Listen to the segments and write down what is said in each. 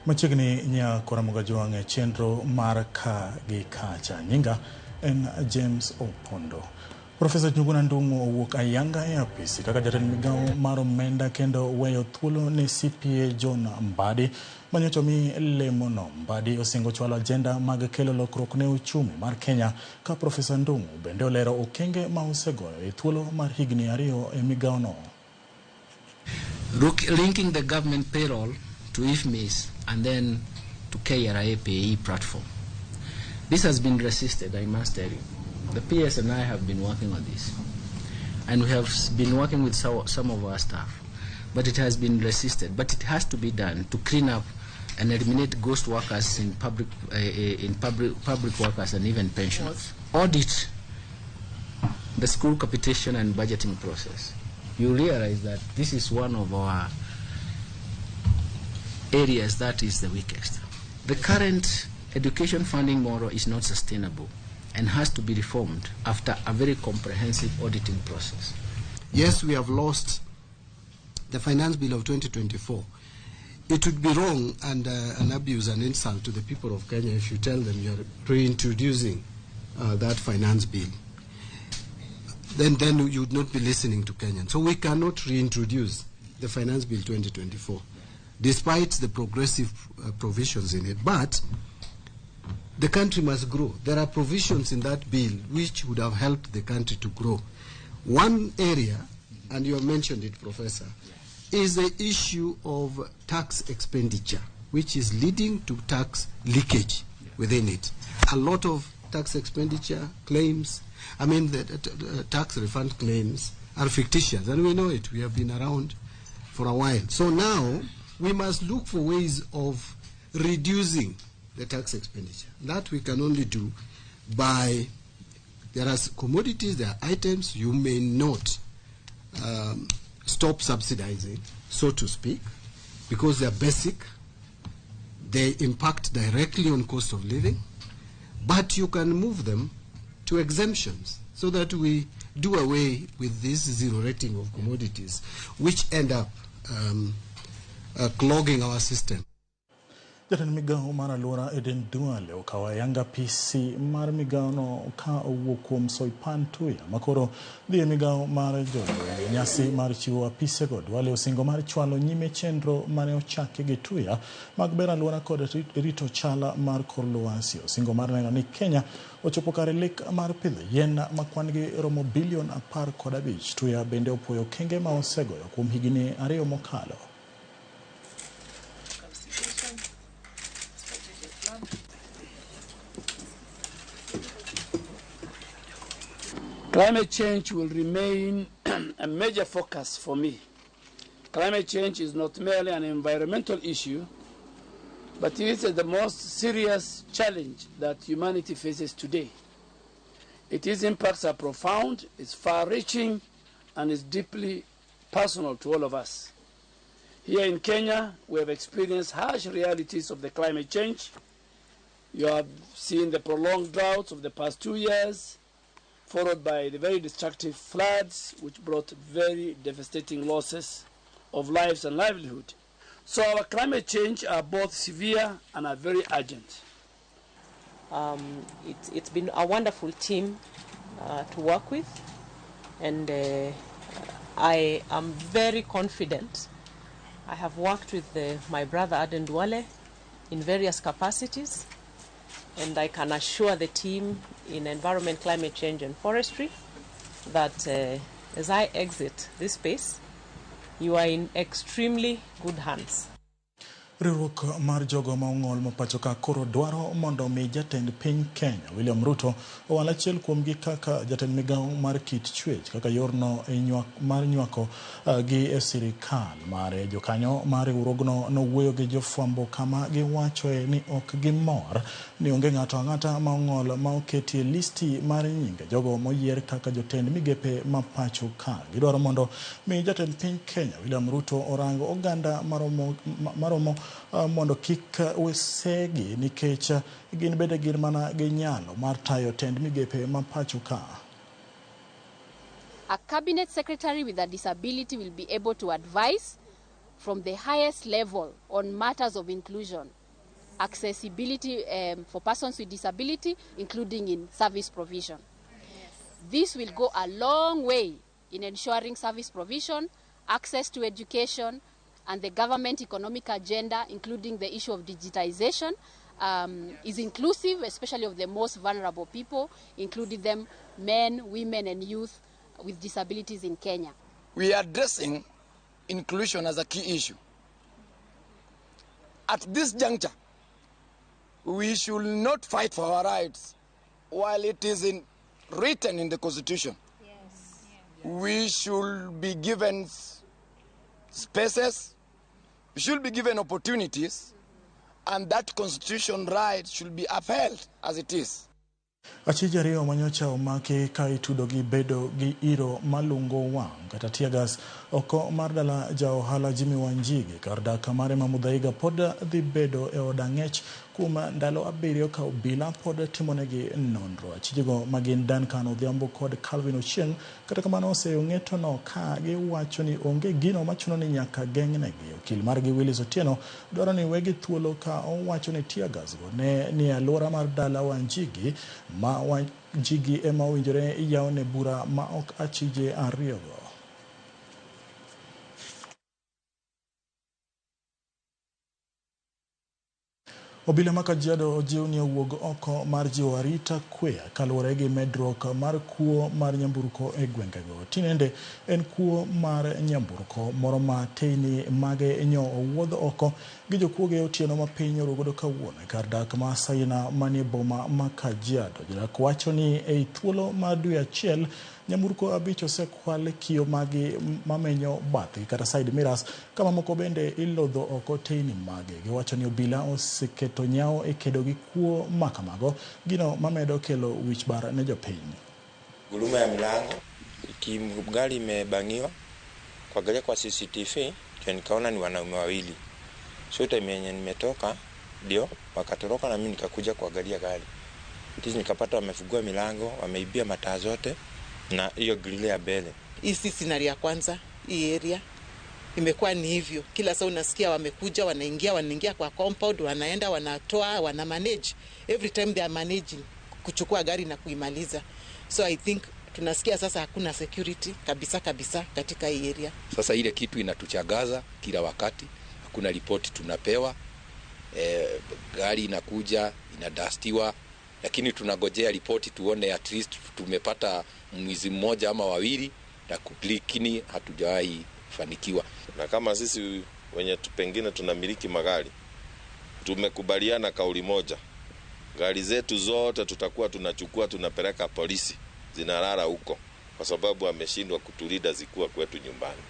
Machiegni nya Koramoga Jwang' e chenro mar ka gi kacha. Nyinga en James Opondo. Profesa Njuguna Ndung'u owuok ayanga e apisi kaka jatend migawo mar omenda kendo weyo thuolo ne CPA John Mbadi manyocha omi lemono. Mbadi osingo chwalo ajenda mag kelo lokruok ne uchumi mar Kenya ka Profesa Ndung'u bende olero okenge ma osegoyo e thuolo mar higni 2 e migawono. Linking the government payroll to IFMIS and then to KRA PAYE platform. This has been resisted, I must tell you. The PS and I have been working on this, and we have been working with some of our staff, but it has been resisted. But it has to be done to clean up and eliminate ghost workers in public workers and even pensioners. Audit the school capitation and budgeting process. You realize that this is one of our areas that is the weakest. The current education funding model is not sustainable and has to be reformed after a very comprehensive auditing process. Yes, we have lost the finance bill of 2024. It would be wrong and an abuse and insult to the people of Kenya if you tell them you are reintroducing that finance bill. Then you would not be listening to Kenyans. So we cannot reintroduce the finance bill 2024, despite the progressive provisions in it. But the country must grow. There are provisions in that bill which would have helped the country to grow. One area, and you have mentioned it, Professor, is the issue of tax expenditure, which is leading to tax leakage within it. A lot of tax expenditure claims, I mean the tax refund claims are fictitious, and we know it. We have been around for a while. So now we must look for ways of reducing the tax expenditure. That we can only do by, there are commodities, there are items you may not stop subsidizing, so to speak, because they are basic, they impact directly on cost of living, but you can move them to exemptions so that we do away with this zero rating of commodities, which end up clogging our system. Jatend migawo mar alwora Eden Duale okawo ayanga PC mar migawono ka owuok kuom Soipan Tuya makoro dhi e migawo mar jolweny. Nyasi mar chiwo apisego, Duale osingo mar chwalo nyime chenro mane ochaki gi Tuya mag bero alwora kod rito chal mar kor lwasi. Osingo mar neno ni Kenya ochopo kare lek mar pidho yien ma kwan gi romo bilion 15. Tuya bende opuoyo okenge ma osegoyo kuom higni 2 mokalo. Climate change will remain a major focus for me. Climate change is not merely an environmental issue, but it is the most serious challenge that humanity faces today. Its impacts are profound, it's far-reaching, and is deeply personal to all of us. Here in Kenya, we have experienced harsh realities of the climate change. You have seen the prolonged droughts of the past 2 years, followed by the very destructive floods, which brought very devastating losses of lives and livelihood. So our climate change are both severe and are very urgent. It's been a wonderful team to work with, and I am very confident. I have worked with my brother Aden Duale in various capacities, and I can assure the team in Environment, Climate Change and Forestry that as I exit this space, you are in extremely good hands. Riwruok mar jogo ma ong'ol ma pacho ka koro dwaro mondo mi jatend piny Kenya William Ruto owal achiel kuomgi kaka jatend migawo mar kit chwech kaka yorno mar nywako gi e sirikal mare. Jokanyo mar riwruogno nowuoyo gi jofwambo kama giwachoe ni ok gimor ni onge ng'ato ang'ata ma ong'ol ma oketie listi mar nyinge jogo moyier kaka jotend migepe ma pacho ka. Gidwaro mondo mi jatend piny Kenya William Ruto orang oganda maromo mondo kik wesegi nikech gin bende gin mana gi nyalo mar tayo tend migepe ma pacho ka. A cabinet secretary with a disability will be able to advise from the highest level on matters of inclusion. accessibility for persons with disability, including in service provision. This will go a long way in ensuring service provision, access to education, and the government economic agenda, including the issue of digitization, is inclusive, especially of the most vulnerable people, including them, men, women, and youth with disabilities in Kenya. We are addressing inclusion as a key issue. At this juncture, we should not fight for our rights while it is written in the Constitution. Yes. We should be given spaces, we should be given opportunities, and that constitution right should be upheld as it is. Achije ariyo manyocha omaki ka itudo gi bedo gi iro malungo wang' kata tear gas oko mar dala ja ohala Jimmy Wanjigi kar dak mare ma Muthaiga pod dhi bedo e od ang'ech kuom ndalo 7 ka obila pod timonegi nonro. Achijego magin Duncan Odhiambo kod Calvin Ochieng kata kamano oseyo ng'etono ka giwacho ni onge gino machuno ni nyaka geng'negi. Okil margi Willis Otieno dwaro ni wegi thuolo ka owacho ni tear gas go ne ni alwora mar dala Wanjigi ma Wanjigi ema owinjore yawne bura ma ok achije ariyogo. Obila ma Kajiado ojiw ni owuog oko mar jiwo arita kwe kaluwore gi medruok mar kuo mar nyamburko e gwengego. Tinende en kuo mar nyamburko moro ma teyni mage nyo owuodh oko gi jokuoge otieno ma piny orugodo kawuono e kar dak ma Saina manie boma ma Kajiado. Jodak wacho ni ei thuolo mar dwe achiel nyamburko 5 osekwal kiyo magi mamenyo bathgi kata side mirrors kama moko bende ilodho oko teyni mage. Giwacho ni obila oseketo nyawo e kedo gi kuo makamago, gino mamedo kelo wich bar ne jopiny. Guluma ya milango gari imebangiwa, kuangalia kwa CCTV ndio nikaona ni wanaume wawili. So time yenye nimetoka ndio wakatoroka na mimi nikakuja kuangalia gari. Tizi nikapata wamefungua milango, wameibia mataa zote na hiyo grill ya mbele. Hii si scenario ya kwanza, hii area imekuwa ni hivyo. Kila saa unasikia wamekuja, wanaingia kwa compound, wanaenda, wanatoa, wana manage. Every time they are managing kuchukua gari na kuimaliza. So I think tunasikia sasa hakuna security kabisa kabisa katika hii area. Sasa ile kitu inatuchagaza kila wakati, hakuna ripoti tunapewa. Gari inakuja, inadastiwa, lakini tunagojea ripoti tuone at least tumepata mwizi mmoja ama wawili, lakini hatujawahi fanikiwa. Na kama sisi wenye pengine tunamiliki magari, tumekubaliana kauli moja, gari zetu zote tutakuwa tunachukua tunapeleka polisi, zinalala huko kwa sababu ameshindwa kutulinda zikuwa kwetu nyumbani.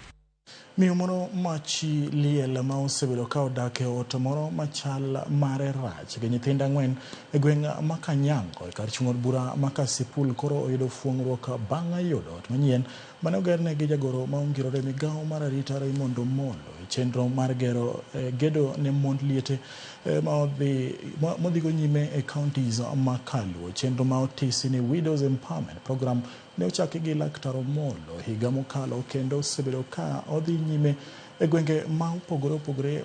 Miyo moro machi liel ma osebedo ka odak e ot moro machal mare rach gi nyithindo 4 e gweng' ma Kanyango e kar chung' od bura ma Kasipul koro oyudo fuong'ruok bang' yudo ot manyien mane ogerne gi jagoro ma ongirore migawo mar arita Raymond Omolo e chenro mar gero gedo ne mond liete modhigo nyime e counties ma Kaluo. Chenro ma otisi ni Widows Empowerment Program ne ochaki gi Laktar Omolo higa mokalo kendo osebedo ka odhi nyime e gwenge ma opogore opogore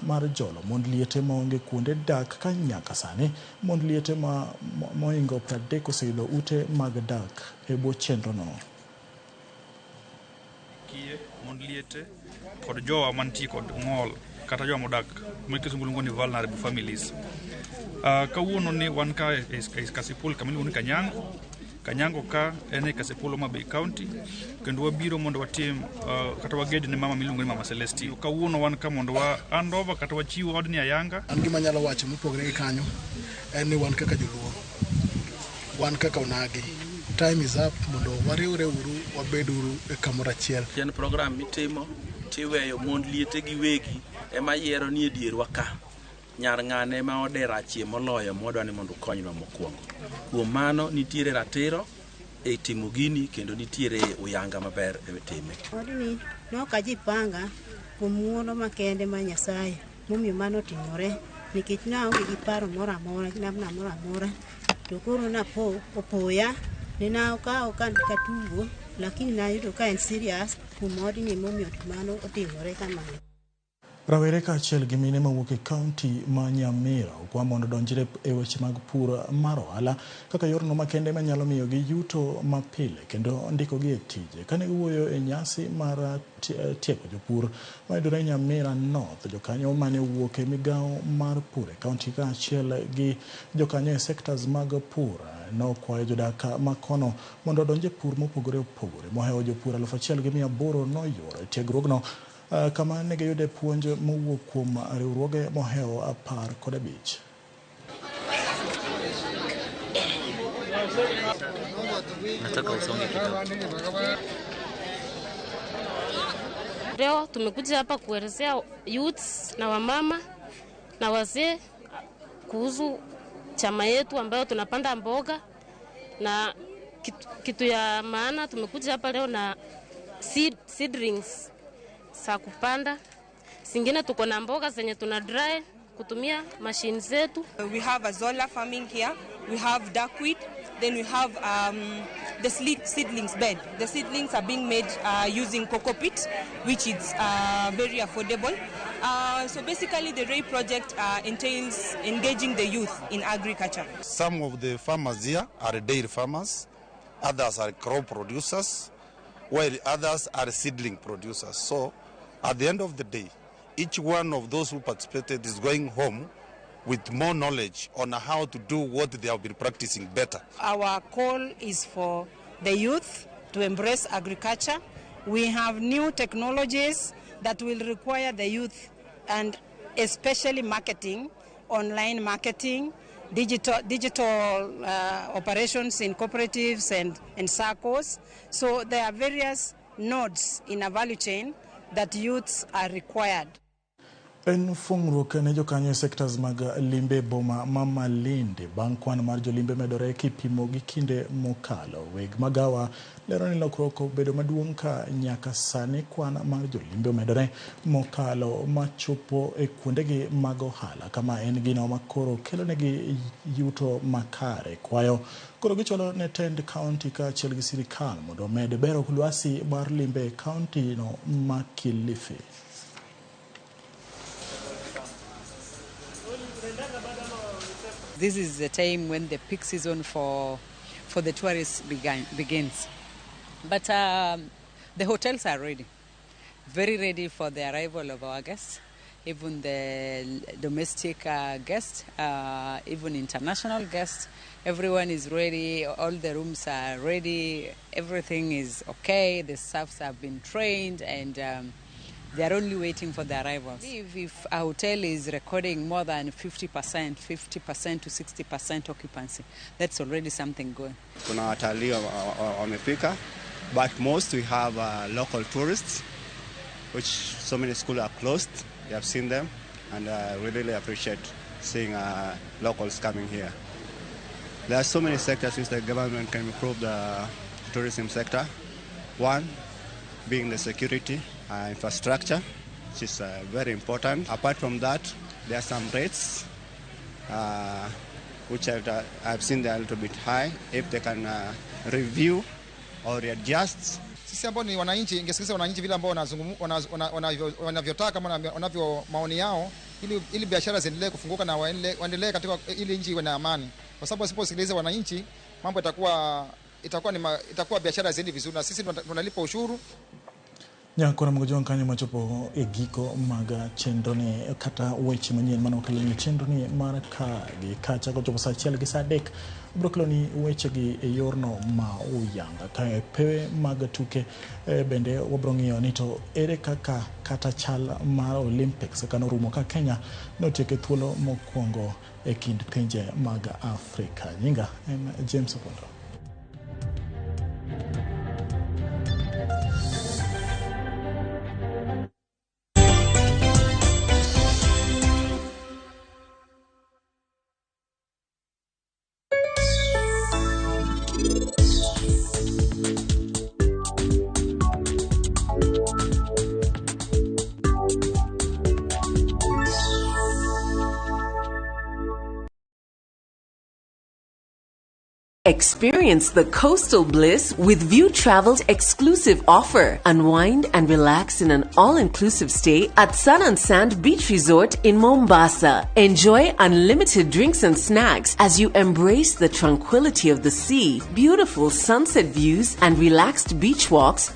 mar jolo mond liete maonge kuonde dak ka nyaka sani mond liete ma moingo 30 oseyudo ute mag dak e bwo chenrono. Kiye mond liete kod jowa mantie kod ng'ol kata jowa modak ma kisungu luongo ni vulnerable families. Kawuono ni wan ka e Kasipul kama iluongo ni Kanyango. Kanyango ka en e Kasipul Homa Bay County, kendo wabiro mondo watim kata waged ne mama miluongo ni Mama Celestine. Kawuono wan ka mondo wa hand over kata wachiw odni ayanga. An gima anyalo wacho mopogore gi kanyo en ni wan kaka joluo, wan kaka onagi, time is up mondo wariwre uru, wabed uru e kamoro achiel. En program mitimo tiweyo mond liete gi wegi ema yiero ni e dierwa ka. Nyar ng'ane ma ode rachie moloyo mwadwa ni mondo okonywa mokwongo. Kuom mano nitiere ratiro e timo gini kendo nitiere uyanga maber e time. Odni ne ok ajipanga kuom ng'uono makende ma Nyasaye momiyo mano otimore nikech naonge gi paro moro amora namna moro amora to koro napo opoya ne nakawo ka katugo lakini nayudo ka en serious kuom odni momiyo mano otimore kamano. Rawere kaachiel gi mine mawuok e kaunti ma Nyamira okwa mondo odonjre e weche mag pur mar ohala kaka yorno makende manyalo miyogi yuto mapile kendo ndikogi e tije. Kane giwuoyo e nyasi mar tiego jopur mayudore Nyamira North, jokanyo mane owuok e migawo mar pur e kaunti kaachiel gi jokanyo e sectors mag pur nokwayo jodak makono mondo odonj e pur mopogore opogore. Mohewo jopur 1800 noyuoro e tiegruogno kama ne giyude puonj mowuok kuom riwruoge mohewo 15. Nataka usonge kidogo. Leo tumekuja hapa kuelezea youths na wamama na wazee kuhusu chama yetu ambayo tunapanda mboga na kitu ya maana tumekuja hapa leo na seedlings za kupanda. Zingine tuko na mboga zenye tuna dry kutumia machine zetu. We have azolla farming here, we have duckweed, then we have the seedlings bed. The seedlings are being made using coco peat, which is very affordable. So basically the RAY project entails engaging the youth in agriculture. Some of the farmers here are dairy farmers, others are crop producers, while others are seedling producers. So at the end of the day, each one of those who participated is going home with more knowledge on how to do what they have been practicing better. Our call is for the youth to embrace agriculture. We have new technologies that will require the youth, and especially marketing, online marketing, digital operations in cooperatives and circles. So there are various nodes in a value chain that youths are required. En fungruok ne jokanyo e sectors mag limbe boma ma Malindi bang' kwan mar jolimbe medore kipimo gi kinde mokalo. Weg magawa lero ni lokruok obedo maduong' ka nyaka sani kwan mar jolimbe omedore mokalo machopo e kuondegi mag ohala kama en gino makoro kelonegi yuto makare. Kwayo koro gichwalo ne tend kaunti kaachiel gi sirikal mondo omed bero lwasi mar limbe e kaunti no ma Kilifi. This is the time when the peak season for the tourists begins. But the hotels are ready, very ready for the arrival of our guests, even the domestic guests, even international guests. Everyone is ready, all the rooms are ready, everything is okay, the staffs have been trained, and they are only waiting for the arrivals. If a hotel is recording more than 50% to 60% occupancy, that's already something good. Kuna watalii wamefika, but most we have local tourists, which so many schools are closed. We have seen them, and we really appreciate seeing locals coming here. There are so many sectors which the government can improve the tourism sector. One being the security. Infrastructure, which is very important. Apart from that, there are some rates which I've seen they are a little bit high. If they can review or readjust. Sisi ambao ni wananchi, ingesikiliza wananchi vile ambao wanavyotaka kama wanavyo maoni yao, ili biashara ziendelee kufunguka na waendelee katika ili nchi iwe na amani. Kwa sababu wasiposikiliza wananchi, mambo itakuwa biashara ziendi vizuri na sisi tunalipa ushuru. Nyakora mgojon kanyo machopo e giko mag chenro ni kata weche manyien mane okeloni chenro ni mar ka gi kacha kochopo saa 1 gi saa 3 biro keloni wechegi e yorno ma uyanga. Ka e pewe mag tuke bende wabiro ng'iyo ni to ere kaka kata chal mar Olympics kaka norumo ka Kenya notieko thuolo mokwongo e kind pinje mag Afrika. Nyinga en James Opondo. Experience the coastal bliss with View Travel's exclusive offer. Unwind and relax in an all-inclusive stay at Sun and Sand Beach Resort in Mombasa. Enjoy unlimited drinks and snacks as you embrace the tranquility of the sea, beautiful sunset views, and relaxed beach walks for